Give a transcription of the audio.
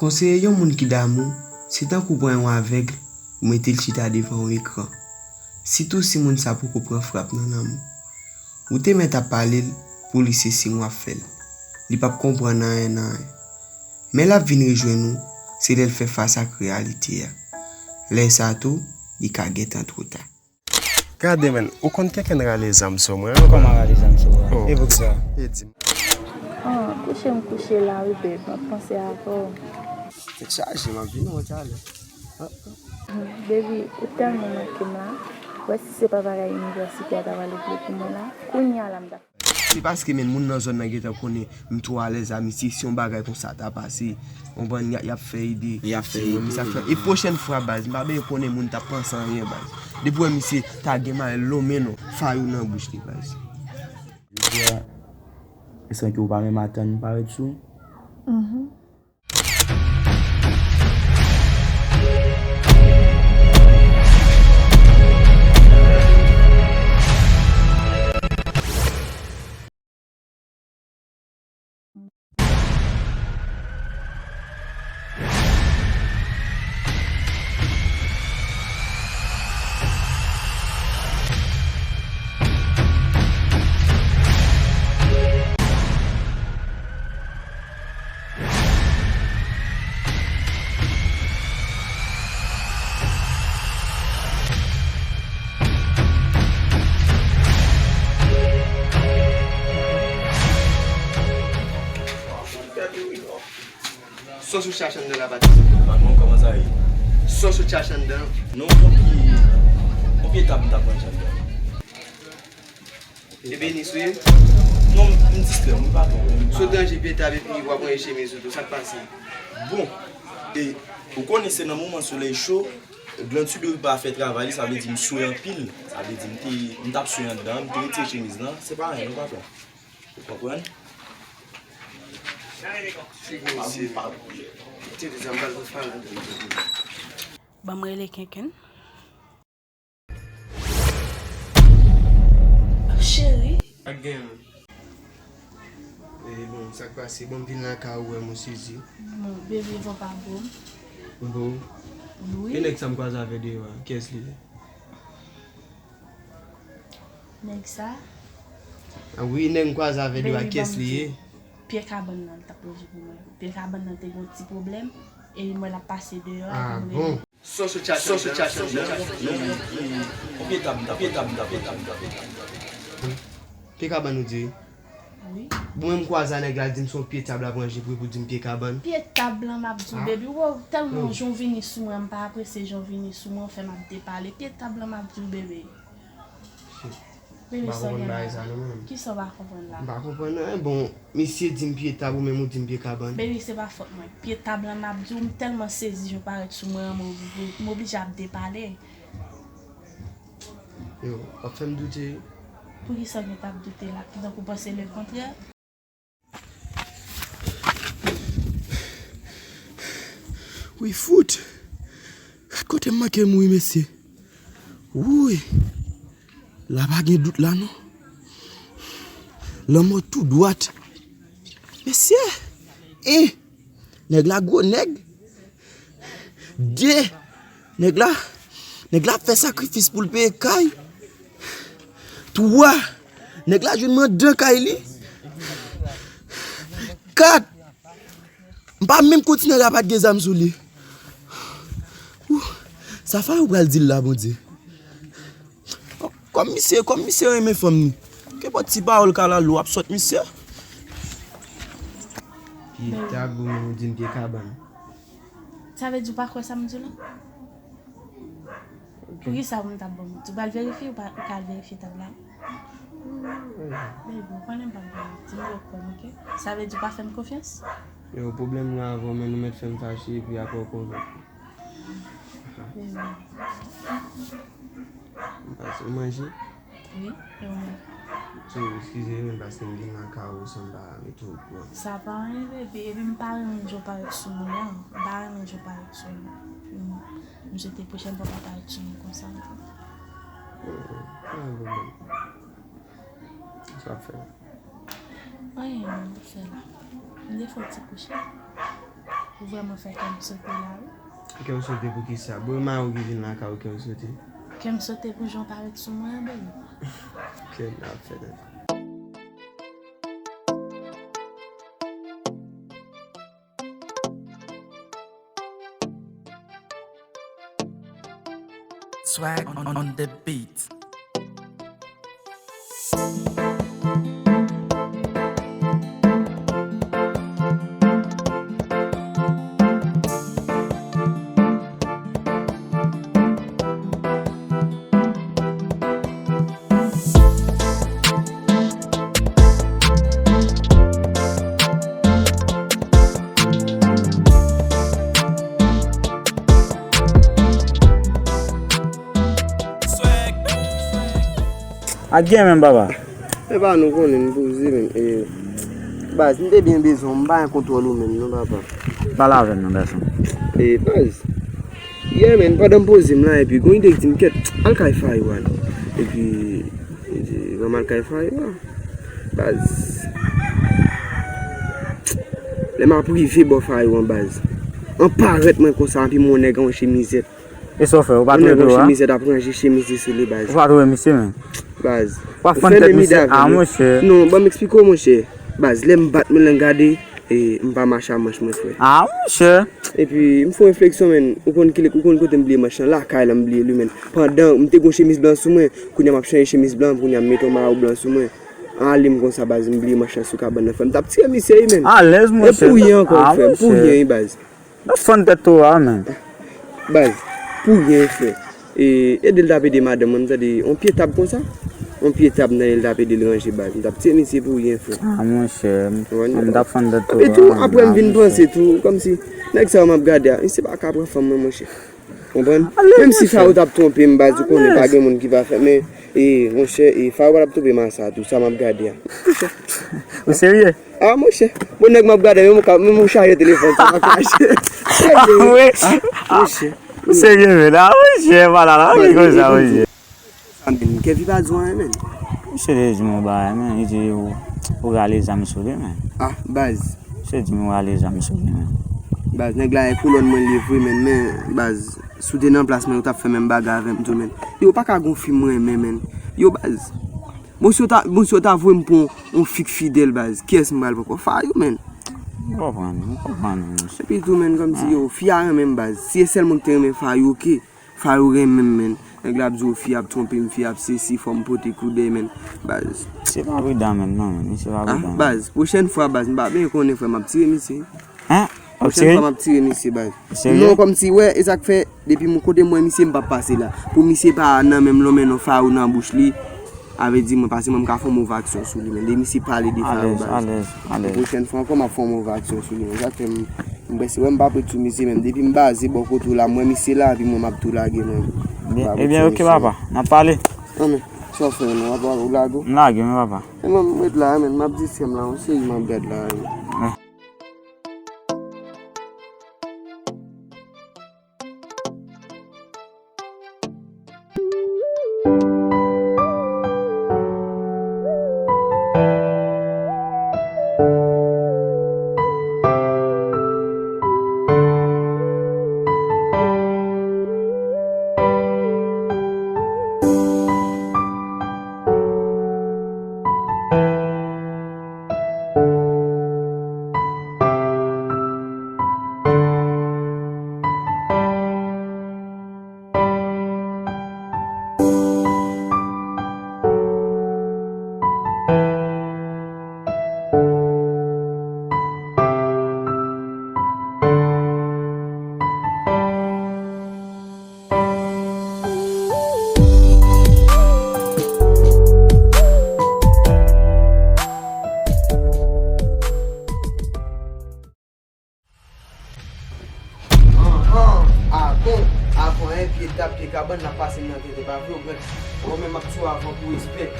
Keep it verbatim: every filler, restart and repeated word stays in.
Konseye yon moun ki damou, se tankou pran yon avèg, ou mete l chita devan yon ekran. Sitou si moun sa poko pran frap nan lanmou. Ou te mèt ap pale l pou li se siy w ap fè l. Li p ap konprann anyen nan anyen. Men l ap vin rejwenn ou, se lè l fè fas ak reyalite a. Lè sa tou, li ka gentan twò ta. Gade, menn, ou konn kenkenn rale zam sou mwen, an? Kòman rale zam sou ou a? Oh. E poukisa? E di m. Ah, kouche m kouche la, wi, babe. M ap panse avè w. Tèt chaje, m ap vini wè w talè. Ah, ah. Baby, ou tèlman manke m la. Wè si se pa bagay inivèsite a ta pral regle pou mwen la. Kounye a la m ta Se paske, menn, moun nan zòn nan gentan konnen m twò alèz a misye, si yon bagay konsa ta pase, konprann, y a, y ap fè ide. Y ap fè ide. Sa k fè. E pwochèn fwa, baz, m pa bezwen konnen moun t ap panse anyen, baz. Depi w wè misye ta gen malè lonmen non, fay ou nan bouch li, baz. Jodi a, e san ke ou pa menm atann m parèt sou. Mhm. Sòs ou chache anndan la, patizan? Patwon, kòman sa ye? Sòs ou chache anndan? Non, konbyen, konbyen tab m ta pran anndan? E Benis ou ye? Non, m distrè, m pa twò konn. Si w te ranje pye tab epi w ap ranje chemiz ou tou, sa k pase? Bon, e, ou konnen se nan moman solèy cho, glann sudorè pa fè travay li, sa vle di m swe anpil. Sa vle di m te, m t ap swe anndan, m te retire chemiz lan, se pa anyen non, patwon. Ou konprann? Figo misye. Te di sa m pral fè anndan. Ban m rele Kenkenn. Cheri. Ak gen. E bon, sa k pase? Bon, m vin lakay ou, wè m, ou sezi. Bon, bebe, bon, pa bon. Bon. Wi. E nèg sa m kwaze avè deyò a, kiyès li ye? Nèg sa? A wi, nèg m kwaze avè deyò a, kiyès li ye? Pye kabann nan, l t ap ranje pou mwen. Pye kabann nan te gen yon ti pwoblèm, e m wè l ap pase deyò a, epi m rele. Sòs ou chache anndan. Pye kabann ou di? Wi. Bon, men m kwaze a nèg la, l di m se yon pye tab l ap ranje pou, pou di m pye kabann. Pye tab lan m ap di w, baby. Wow, tèlman jan w vini sou mwen, m pa apresye jan w vini sou mwen, w fè m ap depale. Pye tab lan m ap di w, baby. Baby, sa w gen la? Kisa w pa konprann la? M pa konprann anyen. Bon, misye di m pye tab, ou menm ou di m pye kabann. Baby, se pa fòt mwen. Pye tab lan m ap di w, m tèlman sezi jan w parèt sou mwen an, m oblije, m oblije ap depale. Yo, w ap fè m doute. Poukisa w gen t ap doute la? Kijan w panse lekontrè? Wi, fout! Gad kote m manke mouri, mesye. Wouy! La pa gen dout la, non. Lanmò tou dwat. Mesye! En! Nèg la gwo nèg. De, nèg la, nèg la ap fè sakrifis pou l peye kay. Twa, nèg la jwenn mandan kay li. Kat, m pa menm konn si nèg la pa t gen zam sou li. Ou, sa Fayou pral di l la, Bondye. Kòm misye, kòm misye renmen fanm ni. Kenpòt ti pawòl kalalou ap sòt misye. Pye tab ou menm ou di m pye kabann. Sa vle di w pa kwè sa m di w la? Ok. Poukisa pou m t ap ban w manti? Ou pral verifye, ou pa, ou ka al verifye tab la? Wi. Baby, ou konnen m p ap ban w manti, m wè w kwè m, ok? Sa vle di w pa fè m konfyans? Yo, pwoblèm la avè w, men nou mèt fè m fache epi apre w konvenk m. Baby. M pase, ou manje? Wi, e ou menm? So, eskize m, men paske m vin lakay ou san m pa mete w okouran. Sa pa anyen, baby, epi m pa renmen jan w parèt sou mwen an. M pa renmen jan w parèt sou mwen. M, m swete pwochèn fwa w pa parèt sou mwen konsa ankò. Hmm, pa gen pwoblèm. Sa w ap fè la? Anyen, non, m ap fè la. M te fè yon ti kouche. Ou vrèman fè kè m sote la, wi. Kè w sote pou kisa? Bon, e mari w ki vin lakay ou, kè w sote. Kè m sote pou jan w parèt sou mwen an, baby. Kè m ap fè tèt. Swag on, on the beat. Ak gen menm, papa. Epa nou konnen n poze, men. E, baz, m te byen bezwen w, m pa gen kontwòl ou menm, non, papa. Pale avè m, non, gason. E, baz, yè, men, pandan m poze m la, epi gon ide ki di m, kèt, al kay Fayou, al. Epi, li di, ban m al kay Fayou, a. Baz. Lè m ap rive bò Fayou an, baz. An parèt mwen konsa, epi m wè yon nèg an chemizèt. E sa w fè? Ou pa touye tou a? Yon nèg an chemizèt ap ranje chemiz li sou li, baz. Ou pa touye misye, men? Baz. W ap fann tèt misye? A, monchè. Non, ban m eksplike w, monchè. Baz, lè m bat mwen, lè m gade, e, m pa mache a manch mwen, frè. A, monchè. Epi, m fè yon refleksyon, men. Ou konn kilè, ou konn kote m bliye manch lan? Lakay la m bliye li, men. Pandan, m te gon chemiz blan sou mwen. Kounye a m ap chanje chemiz blan, kounye a m mete yon mayo blan sou mwen. An ale m konsa, baz, m bliye manch lan sou kabann nan, frè. M t ap tire misye, wi, men. Alèz, monchè. E pou ryen ankò, frè. Pou ryen, wi, baz. N ap fann tèt tou a, men. Baz, pou ryen, frè. E, ede l t ap ede madanm mwen, m tande yon pye tab konsa. Yon pye tab nan, l t ap ede l ranje, baz. M t ap tire misye pou ryen, frè. A, monchè, m, m t ap fann tèt tou a, men. Epi tou, apre m vin panse tou, kòmsi, nèg sa yo m ap gade a, misye pa ka pran fanm mwen, monchè. Konprann? Menm si Fayou t ap twonpe m, baz, ou konnen pa gen moun ki pa fè, men, e, monchè, e, Fayou pa t ap twonpe m a sa tou, sa m ap gade a. Ou serye? A, monchè. Bon, nèg m ap gade, menm ou ka, menm ou chaje telefòn, sa pa kache. Serye. Wi. A, monchè. Ou serye, men. A, monchè, pa la, la, ki konsa, monchè. Sa, men, Kevin pa di w anyen, men. Misye te di m yon bagay, men. Li di ou, ou rale zam sou li, men. A, baz. Misye di m ou rale zam sou li, men. Baz, nèg la e kolòn mwen li ye vre, men, men, baz, si w te nan plas mwen, ou t ap fè menm bagay avè m tou, men. Yo, pa ka gon fi m renmen, men. Yo, baz. Bon, si yo ta, bon, si yo ta voye m pou yon, yon fi k fidèl, baz, kiyès m pral pran? Fayou, men. M konprann, m konprann, monchè. Epi tou, men, kòmsi, yo, fi a renmen m, baz. Si e sèl mwen ki te renmen Fayou, oke. Fayou renmen m, men. Nèg la ap di w fi ap twonpe m, fi ap sesi, fò m pote koudèy, men. Baz. Misye pa pridan menm, non, men. Misye pa pridan, men. A, baz, pwochèn fwa, baz, m pa byen konnen, frè, m ap tire misye. Hein? Pwochèn fwa m ap tire misye, baz. Serye? Non, kòmsi, wè, e sa k fè, depi m kote m wè misye, m p ap pase la. Pou misye pa nan menm lonmen non Fayou nan bouch li, a vle di mwen pase mwen m ka fè yon move aksyon sou li, men de misye pale de Fayou, baz. Alèz, alèz, alèz. Pwochèn fwa ankò, m ap fè yon move aksyon sou li, men sa k fè m, m prèske wè m p ap ret sou misye menm. Depi m baze bò kote w la, m wè misye la, epi mwen m ap tou lage, men. Ebyen, ebyen, oke, papa. N ap pale. An, men, sa w fè, non, w ap, w ap lage w? M lage, men, papa. E mwen, m ret la, men, m ap distrè m la, yon seri m ap gad la, men. Anhan, avan, avan, en pye tab, pye kabann, n ap pase m nan tete, pa vre, ou mèt, ou menm ap tou avan pou respè.